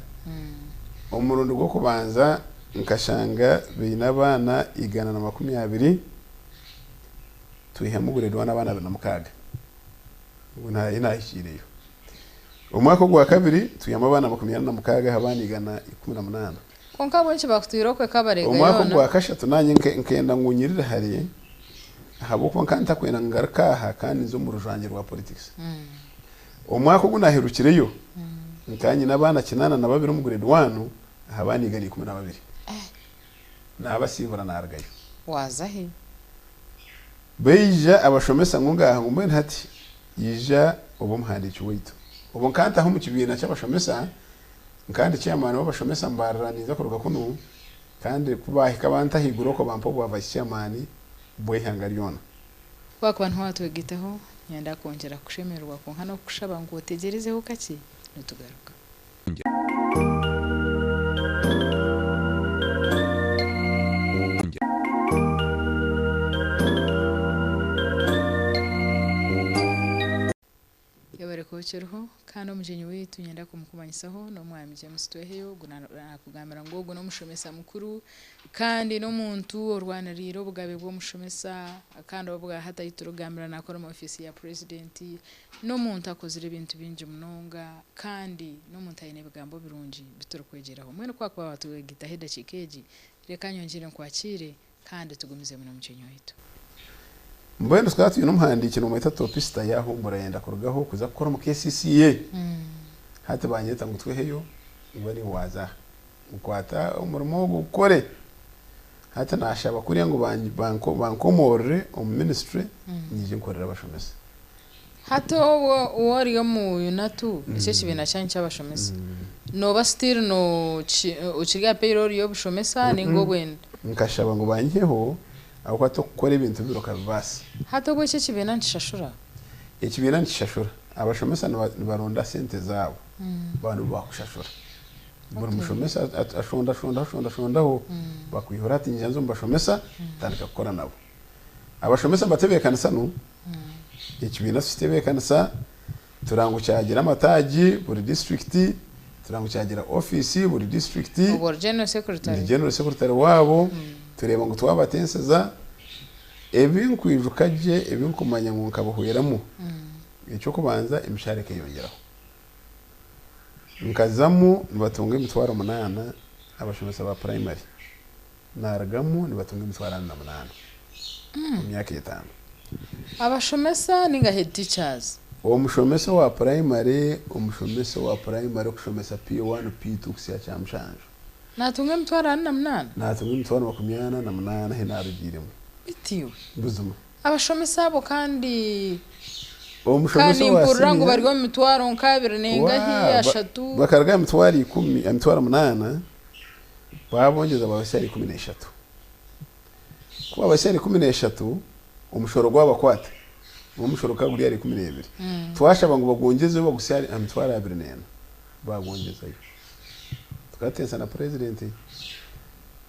omurundi gw'okubanza nkashanga baine abaana 120 twihamu grade one abaana 26. Ngu ahi naahikiireyo. Omwaka ogwa kabiri twihamu abaana 46 aha baana 118. Kwonka ahabw'enki bakutwire okwe Kabarega Omwaka yoona? ogwa kashatu naanye nkenda ngu nyirire hare ahabw'okuba nkaba ntakwenda ngu ngaruke aha kandi nze omu rujwangye rwa politics. Omwaka ogu naaherukireyo nkaba nyine abaana 82 omu grade one aha baana 112. Naabasiibura naarugayo. Waaza hi? Baija abashomesa ngu ngaaha ngu mbwenu hati Ija obe omuhandiiki waitu. Obwo nkantaho omu kibiina ky'abashomesa, nkandi chairman w'abashomesa mbarira ninza kuruga kunu, kandi ku baahika banta ahaiguru okwo bampa obwa vice chairman bw'eihanga ryona. Ku waakuba niho waatwegyeteho, niinyenda kwongyera kukushemererwa kwonka n'okukushaba ngu otegyerezeho kakye, nitugaruka. Yebare kuba okiriho kandi omugyenyi waitu niinyenda kumukumanyisaho n'omwami James Tweheyo ogu nakugambira ngu ogu n'omushomesa mukuru kandi n'omuntu orwaniriire obugabe bw'omushomesa kandi obwahati ahu turikugambira nakora omu ofiisi ya purezidenti N'omuntu akozire ebintu bingi munonga kandi n'omuntu aine ebigambo birungi biturikwegyeraho. Mbwenu ku wakuba watwegitaho edakiika egi, reka nyongyere nkwakiire kandi tugumizemu n'omugyenyi waitu. Mbwenu tukaba twine omuhandiiki nomweta Topista yahumbura yayenda kurugaho kuza kukora omu KCCA. Hati banyeta ngu tweheyo ngu niiwe waaza aha. Ngu kwata omurimo ogu ogukore. Hati nashaba kuriya ngu bankomoorore omu ministry nyije nkorere abashomesa. Hati obwo ori omu UNATU, eki ekibiina kyanyu ky'abashomesa, nooba still okiri aha payroll y'obushomesa ninga obwe. Nkashaba ngu banyiheho ahabw'okuba hati okukora ebintu bibiri okabibaasa. Hati obwo eki ekibiina nikishashura? Ekibiina nikishashura. Abashomesa nibaronda sente zaabo baaba nibo baakushashura. Buri mushomesa ashondashondaho ashondashondaho bakwihura hati nyija nza omu bashomesa ntandika kukora nabo. Abashomesa nibatebeekanisa nu, ekibiina tukitebeekanisa, tureba ngu kyagira amataagi buri disiturikiti, tureba ngu kyagira ofiisi buri disiturikiti. Obwo ori General Secretary? Ndi General Secretary waabo, tureeba ngu twabateenseza. Ebi nkwijuka gye, ebi nkumanya ngu nkabahweramu, eky'okubanza emishahara ekeyongyeraho. Nkazamu nibatunga emitwaro munaana abashomesa ba purayimari. Narugamu nibatunga emitwaro ana na munaana omu myaka etaano. Abashomesa ninga head teachers? Omushomesa owa purayimare, Omushomesa owa purayimare okushomesa P1, P2 kuhitsya Kyamushanju. Natunga emitwaro ana na munaana? Natunga emitwaro makumi ana na munaana ahi narugiiremu. Beitu iwe. Buzima. Abashomesa abo kandi Omushomesa kandi owa nimpurira ngu siniya. bari omu mitwaro nk'abiri nengahi Waa, ashatu. Bakaruga aha mitwaro ikumi, aha mitwaro munaana. Baabongyeza baabahitsya ahari 13. Ku baabahitsya ahari 13, omushoro gwabakwata. Ogwo omushoro gukaba guri ahari 12. Twashaba ngu bagwongyezeho baguhitsye aha mitwaro 24. Baagwongyezayo. Tukateesa na purezidenti.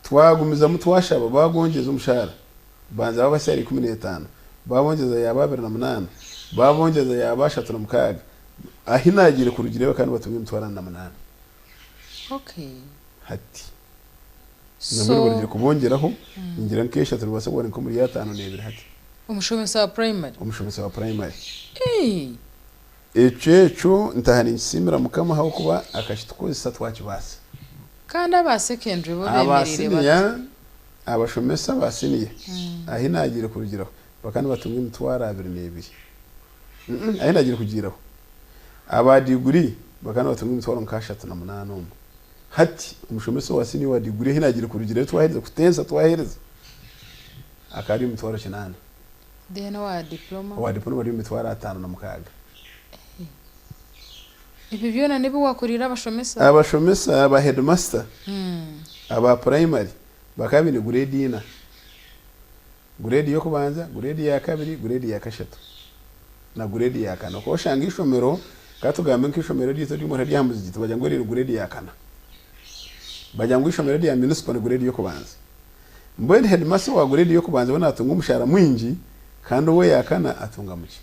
Twagumizamu twashaba baagwongyeza omushaara. Banza baabahitsya ahari 15. Baabongyeza yaaba 28. Baabongyeza yaaba 36. Ahi naagiire kurugireyo bakaba nibatunga emitwaro 48. Okay. Hati nambwenu So barugire kubongyeraho ningira nk'eshatu nibabaasa kuba bari nk'omuri 52 hati. Omushomesa wa primary? Omushomesa wa primary. Eii. Ekyo ekyo ntaaha ninkisiimira Mukama ahabw'okuba akakitukozesa twakibaasa. Kandi aba secondary bo Aba bemereire bata? siniya, abashomesa ba siniya ahi naagiire kurugiraho bakaba nibatunga emitwaro 22. Ahi naagiire kugiiraho Aba diguri bakaba nibatunga emitwaro nka 38 omwe. Hati omushomesa owa siniya owa diguri ahi naagiire kurugira ahi twaherize kuteesa twahereza, akaba ari omu mitwaro kinaana. Then owa diploma? Owa diploma ari omu mitwaro 56. Ebyo byona n'ebi waakoriire abashomesa? Abashomesa ba heedimasita aba purayimari bakaba baine gureedi ina. Gureedi y'okubanza, gureedi ya kabiri, gureedi ya kashatu na gureedi ya kana. Ku oshanga eishomero, ka tugambe nk'eishomero ryaitu ery'omuhara ry'aha muzigiti, bagira ngu riri gureedi ya kana. Bagira ngu eishomero rya munisipo ni gureedi y'okubanza. Mbwenu heedimasita owa gureedi y'okubanza we naatunga omushaara mwingi kandi ow'eya kana atunga mukye.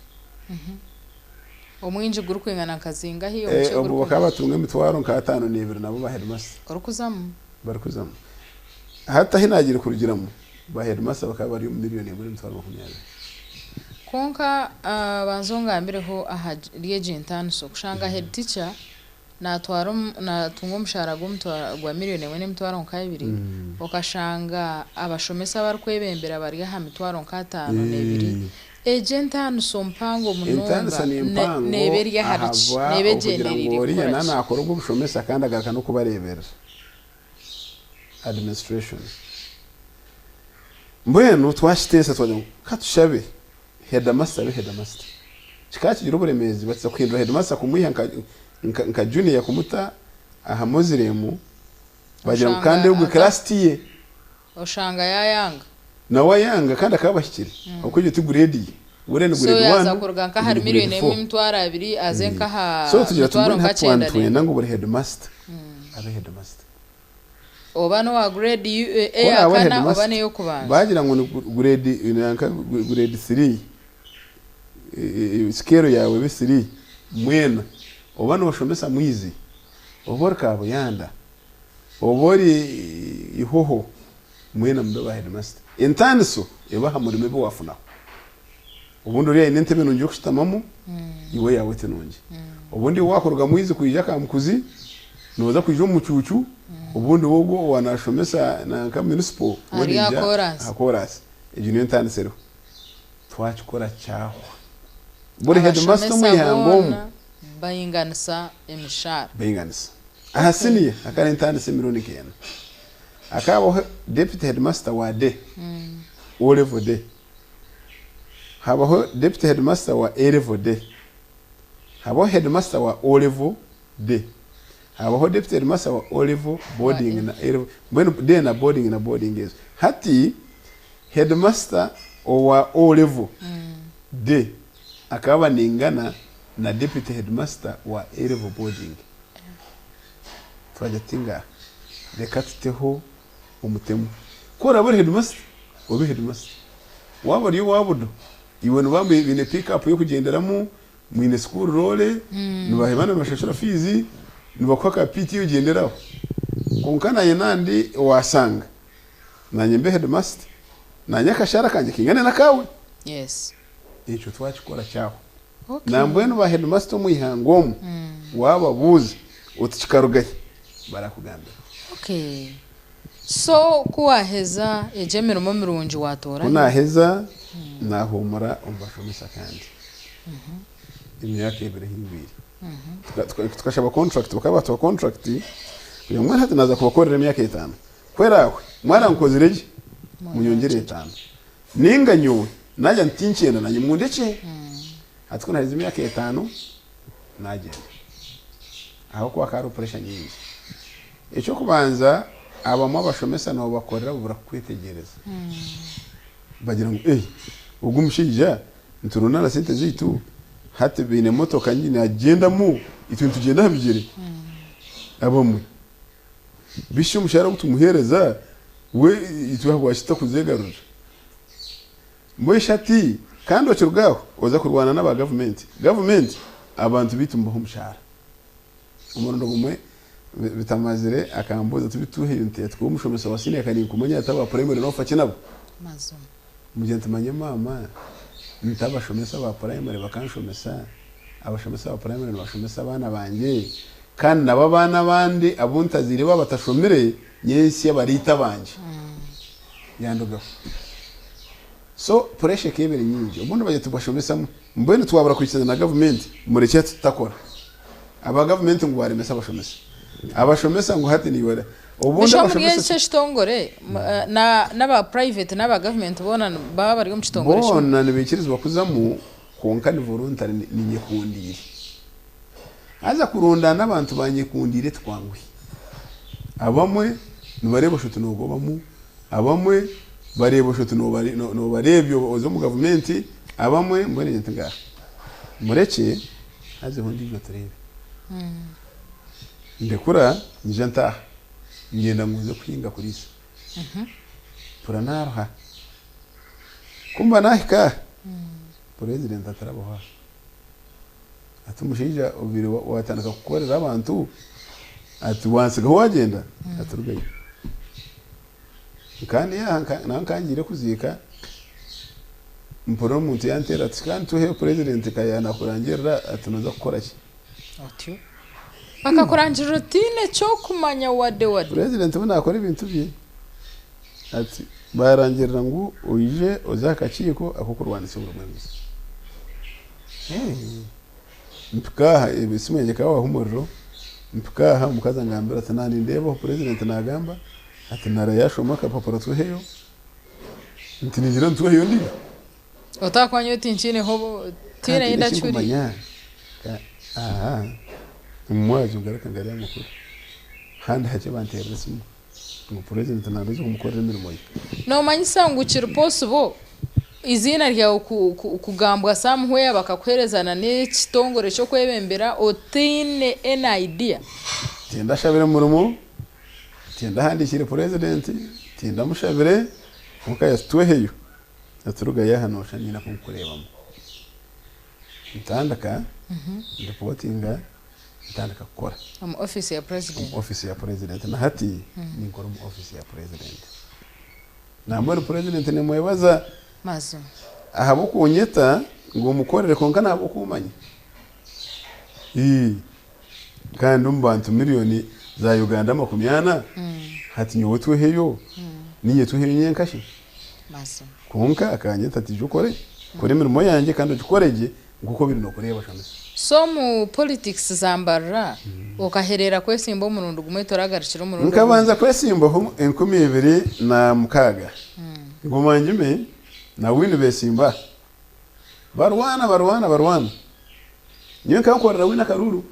Omwingi gurikwingana nka zingahi, omukye Obwo gurikwingana? bakaba batunga emitwaro nka 52 nabo ba heedimasita. Orikuzamu? Barikuzamu. Hati ahi naagiire kurugiramu, Ba headmaster bakaba bari omu miriyoni emwe n'emitwaro 20. Kwonka banza ongambireho aha egi entaaniso, kushanga head teacher natwara natunga omushaara gwa miriyoni emwe n'emitwaro nk'abiri, okashanga abashomesa abarikwebembera bari aha mitwaro nk'ataano n'ebiri. Egyo entaaniso mpango munonga Entaaniso ni mpango neeba eri ahari ki? ahabwa Neeba okugira ngu egyendereire oriya kukora naaba ki? naakora ogw'obushomesa kandi agaruka n'okubareeberera. Administration. Mbwenu twakiteesa twagira ngu ka tushabe headmaster abe headmaster. Kikaba kigira oburemeezi bakiza kuhindura headmaster kumwiha nka, nka, nka junior kumuta aha Muslim bagira ngu Oshanga kandi ogwe ata- class tiye. Oshanga yayanga. Nawe ayanga kandi akaba abahikire ahabw'okuba egyo ti grade ye. Buriya ni So grade yaaza one, kuruga egyo nk'ahari ni million grade emwe four. emitwaro abiri aze nk'aha So tugira tuti mitwaro mbwenu nka hati kyenda twantwenda n'emwe. ngu buri headmaster abe headmaster. Oba n'owa grade U, Ku eya oraabe ori kana oba headmaster, n'ey'okubanza. baagira ngu ni grade nanka grade three, scale yaawe ebe three, mwena oba nooshomesa mwizi, oba ori Kabuyanda, oba ori Ihoho, mwena mube ba headmaster. Entaaniso eba aha murimo ebi waafunaho. Obundi oriya aine entebe nungi y'okushutamamu, iwe eyaawe ti nungi. Obundi iwe waakuruga Mwizi kwija Kamukuzi, nooza kwija omu mucuucu, obundi we ogwo owa naashomesa nanka municipal, we Ari aha naija koraasi. aha koraasi. Egyo niyo ntaaniso eriho. Twakikora kyahwa. Buri headmaster omu Abashomesa ihanga omu. boona bainganisa emishaara. Bainganisa. Aha siniya hakaba hariho entaaniso emirundi nk'ena. Hakabaho deputy headmaster wa day, O level day. Habaho deputy headmaster wa A level day. Habaho headmaster wa O level day. Habaho deputy headmaster wa O level boarding na A level. Mbwenu day na boarding na boarding ezo. Hati headmaster owa O level day akaba naingana na deputy headmaster wa A level boarding. Twagira tuti ngaaha reka tuteho omutemu. Ku oraabe ori headmaster, obe headmaster. Waaba ori owa Budo, iwe niba baine pick up y'okugyenderamu, mwine school loore, nibaheba nibashashura fees, nibakuha ka PTA ogyendere aho. Kwonka naanye nandi owa Sanga, naanye mbe headmaster, naanye akashaara kangye kaingane n'akaawe. Ekyo twakikora kyahwa. Nambwenu ba headmaster omu ihanga omu, waababuuza oti kikarugahi, barakugambira. Okay. So ku waaheza egyo emirimo mirungi Ku waatoorayo? naaheza, naahuumura omu bashomesa kandi emyaka ebiri ehingwire. Tukashaba contract, bakaba batuha contract kugira ngu mbwenu hati naaza kubakorera emyaka etaano. Ku eraahwe, mwarankozire gye, munyongyere etaano. Nainga nyowe naagira nti tinkyenda naanye mundekye. Hati ku naaherize emyaka etaano, naagyenda ahabw'okuba hakaba hariho pressure nyingi. Eky'okubanza abamwe abashomesa noobakorera babura kukwetegyereza. Bagira ngu ei ogu omushaija niturundaana na sente zaitu hati baine emotoka nyingi naagigyendamu itwe nitugyenda aha bigyere. Abamwe bishi omushaara ogu tumuheereza we itwe habwaki tutakuzeegarurira? Mbwenu shi hati kandi okiruga aho oza kurwana n'aba gavumenti. Gavumenti abantu baitu mubahe omushaara. Omurundi gumwe Bitamazire akambuuza ati beitu tuheyo nti ati kuba omushomesa wa siniya ka ninkumanya ati aba purayimare noofa ki nabo? Mazima. Mugira nti manya maama nti abashomesa ba purayimare bakanshomesa, abashomesa ba purayimare nibashomesa abaana bangye kandi nabo abaana abandi abu ntazaire baaba batashomire nyentsya bariita abangye. Yandugaho. So puresha ekaba eri nyingi. Obundi bagira tubashomesamu mbwenu twabura kwikiriza na gavumenti murekye hati tutakora. Aba gavumenti ngu baremesa abashomesa. Abashomesa ngu hati niiwe obundi Busha omuri abashomesa eki ekitongore na n'aba private n'aba government boona baba bari omu kitongore kimwe? Boona nibaikirizibwa kuzamu kwonka ni voluntary ni nyekundiire. Haza kurundaana abantu ba nyekundiire tikwanguhi. Abamwe nibareeba osha oti noogobamu, abamwe bareeba osha oti noobareebya oza omu gavumenti, abamwe mbwenu nyowe nti ngaaha murekye hazeho ondiijo tureebe. Ndekura nyija ntaaha, ngyenda ngu nze kuhinga kuriisa. Mpurira naaruha. Ku mba naahika aha, purezidenti atarabaho aha. Ati omushaija obaire waatandika kukorera abantu, ati wantsigaho waagyenda? Ati rugayo. Kandi aha nawe nkangiire kuziika, mpurira omuntu yanteera ati kandi tuheyo purezidenti yanakurangirira ati nooza kukora ki? Otyo. Akakurangirira otaine ky'okumanya wade wade. Purezidenti we naakora ebintu bye. Ati baarangirira ngu oije oze aha kakiiko ak'okurwanisa oburi bw'enguzi. Mpika aha, esimu yangye ekaba yaaha omuriro, mpika aha omukazi angambira ati naanindeebaho purezidenti naagamba ati nara yaashoma akapapura tweheyo, nti ningira ngu tweheyo ndiijo. Otakuba nyowe tinkiineho tihaine ahi Kandi ndakihuriire. ekinkumanya aha omu mwabazyo ngaruka ngarya amakuru handi hakye banteerera esimu ngu president naija kumukorera emirimo ye. Noomanyisa ngu kiri possible eiziina ryawe kugambwa somewhere bakakuheereza na n'ekitongore ky'okwebembera otaine any idea? Tindashabire murimo, tindahandiikiire president, tindamushabire kwonka yatutweheyo yaturugayo aha nooshusha nyine aku nkukureebamu. Ntandika ndipotinga ntandika kukora. Omu office ya president? Omu office ya president na hati ninkora omu office ya president. Nambwenu president nimwebaza Mazima. ahabw'okunyeta ngu mukorere kwonka nahabw'okumanya. Ii Kandi omu bantu million za Uganda 40, hati nyowe tweheyo, ninye tweheyo nyenka shi? Mazima. Kwonka akanyeta ati ija okore, kora emirimo yangye kandi ogikore gye nk'oku obaire nookoreeba abashomesa. So omu politics za Mbarara okahereera kwesimba omurundi gumwe toragarukire omurundi ogundi? Nkabanza kwesimbaho 2006, Ngoma Ngime na Winnie besimba, barwana barwana barwana, nyowe nkankorera Winnie akaruuru.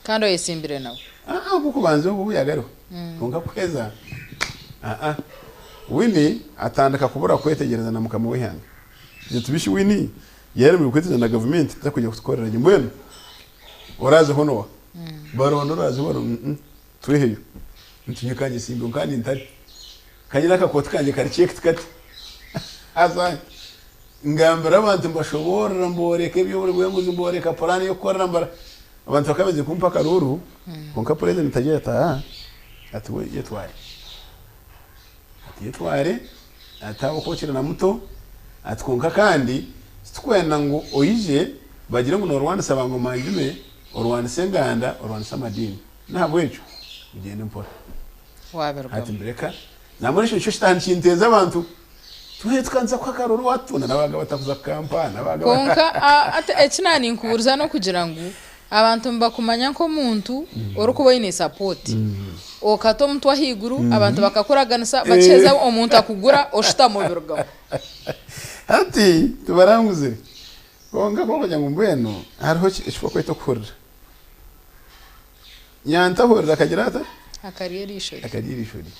Kandi oyesimbire nawe? Aa ogw'okubanza obu yagariho, kwonka kuheza aa Winnie atandika kubura kwetegyereza na mukama w'eihanga. Nti bishi Winnie yaaremire kwetegyereza na gavumenti tarikwija kutukorera gye mbwenu oraazeho n'oha? Baronda oraazeho baronda mm tweheyo. Nti nyowe ka nyesimbeho nka nintari ka nyine akakooti kangye kari checked kati haza ngambira abantu mbashoboorora mbooreka eby'oburi bw'enguzi mbooreka puraani y'okukorera mbara abantu bakaba baizire kumpa akaruuru kwonka purezidenti agira ati aa ati we yetware. Ati yetware, ati ahabw'okuba okiri na muto, ati kwonka kandi titukwenda ngu oije bagire ngu noorwanisa ba Ngoma-njume, orwanise enganda, orwanise amadiini. N'ahabw'ekyo ogyende mpora. Hati Wabirugamu. mbireka. Nambwenu ekyo nikyo kitaha nikinteeza abantu. Twena tukanza kuha akaruru watuna n'abaga batakuza kukampa n'abaga Kwonka ati eki naaninkubuuriza n'okugira ngu Abantu nibakumanya nk'omuntu orikuba oine sapooti. Okata omutwe ahaiguru, abantu bakakuraganisa, bakiheza omuntu akugura oshutama obirugaho. Hati tibaranguzire. Kwonka ku orikugira ngu mbwenu hariho eki barikweta okuhurira. Nyantahurira akagira ata? Akarya eriisho rye. Akarya eriisho rye.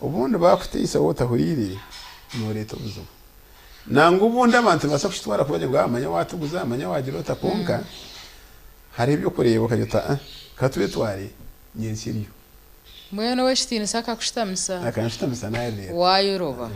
Obundi baakuteisa waaba otahuriire, nooreeta obuzibu. Nangwa obundi abantu nibabaasa kukitwara kubi bagire ngu ah manya waatuguza, manya waagira ota kwonka hariho eby'okureeba okagira oti ah ka twetware nyentsya eriyo. Mbwenu ow'ekitiinisa akakushutamisa? Akanshutamisa naareeba. Waayoroba.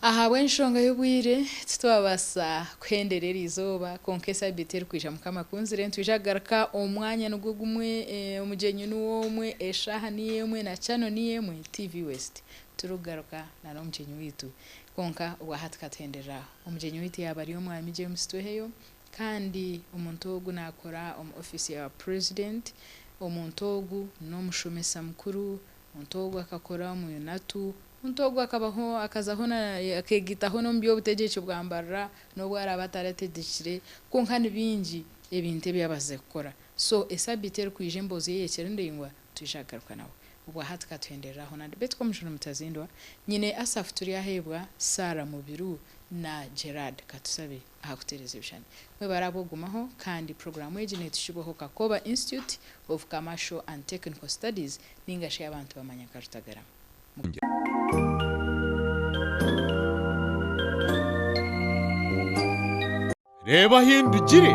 Ahabw'enshonga y'obwire titwabaasa kuhendera eri izooba kwonka esabiiti erikwija Mukama akunzire nitwija kugaruka omu mwanya nigwo gumwe, omugyenyi niwe omwe, eshaaha niyo emwe na channel niyo emwe, TV West. Turikugaruka na n'omugyenyi waitu. Kwonka obwa hati ka tuhenderere aho. Omugyenyi waitu yaaba ari Omwami James Tweheyo, kandi omuntu ogu naakora omu ofiisi ya Purezidenti. Omuntu ogu n'omushomesa mukuru, omuntu ogu akakora omu UNATU, omuntu ogu akabaho akazaho na akeegaitaho n'omu by'obutegyeki bwa Mbarara n'obu araabe atarategyekire, kwonka ni bingi ebintu ebi abaasize kukora. So esabiiti erikwija emboozi ye ekiri ndaingwa, Twija kugaruka nawe. Obwa hati ka tuhenderere aho nandi. Beitu k'omujuni mutazindwa, nyine Asaph Turyaheebwa, Sarah Mubiru na Gerard Katusabe aha kuteereza ebishushani. Mwebare ahabw'okugumaho kandi puroguraamu egi neetushibwaho Kakoba Institute of Commercial and Technical Studies ninga shi abantu bamanya nka Rutagarama. Reeba Hindugire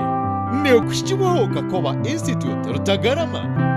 neekuhikibwaho Kakoba Institute Rutagarama.